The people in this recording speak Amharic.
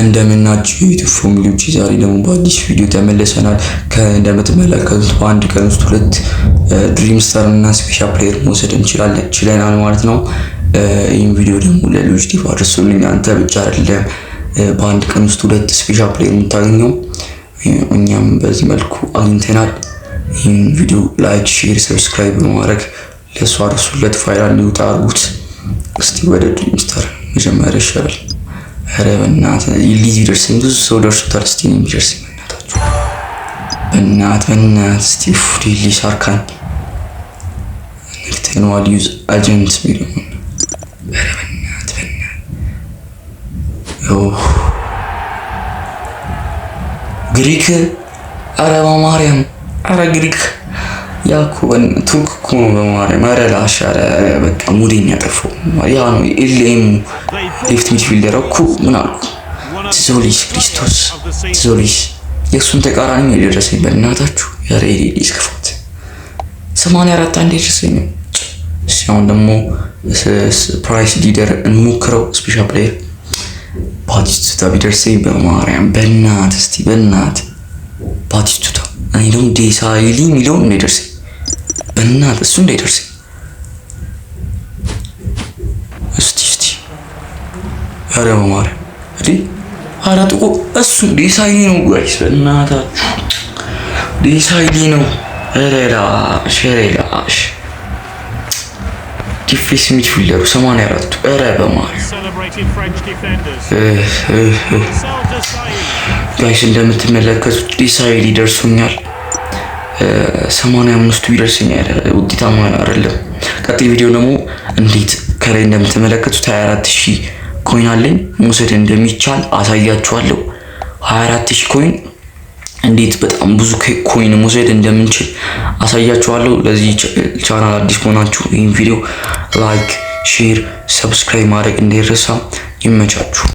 እንደምናችሁ የ YouTube family ዎች፣ ዛሬ ደግሞ በአዲስ ቪዲዮ ተመልሰናል። እንደምትመለከቱት በአንድ ቀን ውስጥ ሁለት Dream Star እና special player መውሰድ እንችላለን ችለናል ማለት ነው። ይህን ቪዲዮ ደግሞ ለሌሎች ቲፍ አድርሱልኝ። አንተ ብቻ አይደለም በአንድ ቀን ውስጥ ሁለት special player የምታገኘው፣ እኛም በዚህ መልኩ አግኝተናል። ይህን ቪዲዮ like፣ share፣ subscribe በማድረግ ለእሱ አድርሱለት። ፋይል እንዲወጣ አድርጉት። እስቲ ወደ Dream Star መጀመሪያ ይሻላል። ኧረ በእናትህ ሊዝ ቢደርሰኝ፣ ብዙ ሰው ደርሶታል። እስቲ እኔም ቢደርሰኝ በእናታችሁ፣ በእናት በእናት እስቲ ዴሊ ሳርካን ነክተነዋል። Use agent የሚለውን ኧረ በእናት በእናት ግሪክ፣ ኧረ በማርያም፣ ኧረ ግሪክ ያኮ ቱርክ እኮ ነው። በማርያም ኧረ ላሽ፣ ኧረ በቃ ሙዴን ያጠፋው ያ ነው። LM left midfielder እኮ ምን አልኩ? ትዞሊስ ክሪስቶስ ትዞሊስ የእሱን ተቃራኒ ነው የደረሰኝ። በእናታችሁ ኧረ የሌሊስ ክፋት 84 አንድ የደረሰኝ። እሺ አሁን ደግሞ price leader እንሞክረው። Special player ባቲስቱታ ቢደርሰኝ በማርያም፣ በእናት እስቲ በእናት ባቲስቱታ። እኔ ደግሞ ዴሳይሊ የሚለውን እንዳይደርሰኝ፣ በእናት እሱ እንዳይደርሰኝ። እስቲ እስቲ ኧረ በማርያም እንዴ፣ ኧረ ጥቁር እሱ ዴሳይሊ ነው guys፣ በእናታችሁ ዴሳይሊ ነው። ኧረ ላሽ፣ ኧረ ላሽ፣ defense midfielder ኡ 84ቱ ኧረ በማርያም guys፣ እንደምትመለከቱት ዴሳይሊ ደርሶኛል። 85ቱ ይደርሰኛል። ውጤታማ አይደለም። ቀጣይ ቪዲዮ ደግሞ እንዴት ከላይ እንደምትመለከቱት 24,000 coin አለኝ መውሰድ እንደሚቻል አሳያችኋለሁ። 24,000 coin እንዴት በጣም ብዙ coin መውሰድ እንደምንችል አሳያችኋለሁ። ለዚህ ቻናል አዲስ ከሆናችሁ ይህን ቪዲዮ like፣ share፣ subscribe ማድረግ እንዳይረሳ። ይመቻችሁ።